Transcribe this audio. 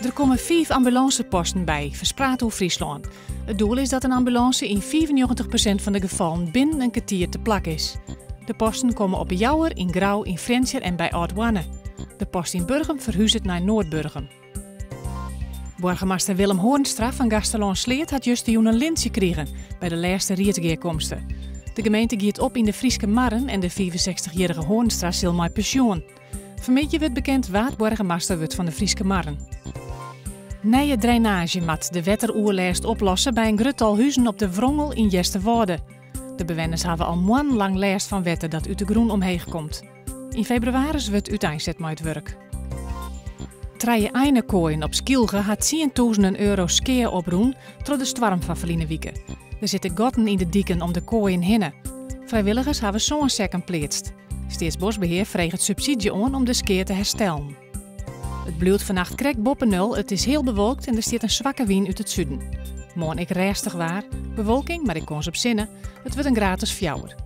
Der komme fiif ambulânseposten by, ferspraat oer Fryslân. It doel is dat in ambulânse yn 95% fan de gefallen binnen in kertier te plak is. De posten komme op 'e Jouwer, yn Grou, yn Frjentsjer en by Aldhoarne. De post yn Burgum ferhuzet nei Noardburgum. Boargemaster Willem Hoornstra fan Gaasterlân-Sleat hat justerjûn in lintsje krigen by de lêste riedsgearkomste. De gemeente giet op yn de Fryske Marren en de 65-jierrige Hoornstra sil mei pensjoen. Fanmiddei wurdt bekend wa't boargemaster wurdt fan de Fryske Marren. Nije drainaazje moat de wetteroerlêst oplosse by in grut tal huzen op de Wrongel yn Easterwâlde. De bewenners hawwe al moannenlang lêst fan wetter dat út de grûn omheech komt. Yn febrewaris wurdt úteinset mei it wurk. Trije einekoaien op Skylge ha tsientûzenen euro skea oprûn troch de stoarm fan ferline wike. Der sitte gatten yn de diken om de koaien hinne. Frijwilligers hawwe sânsekken pleatst. Steatsboskbehear freget subsydzje oan om de skea te herstellen. It bliuwt fannacht krekt boppe nul, it is heal bewolkt en der stiet in swakke wyn út it suden. Moarn ek rêstich waar, bewolking, mar ek kâns op sinne. It wurdt in graad as fjouwer.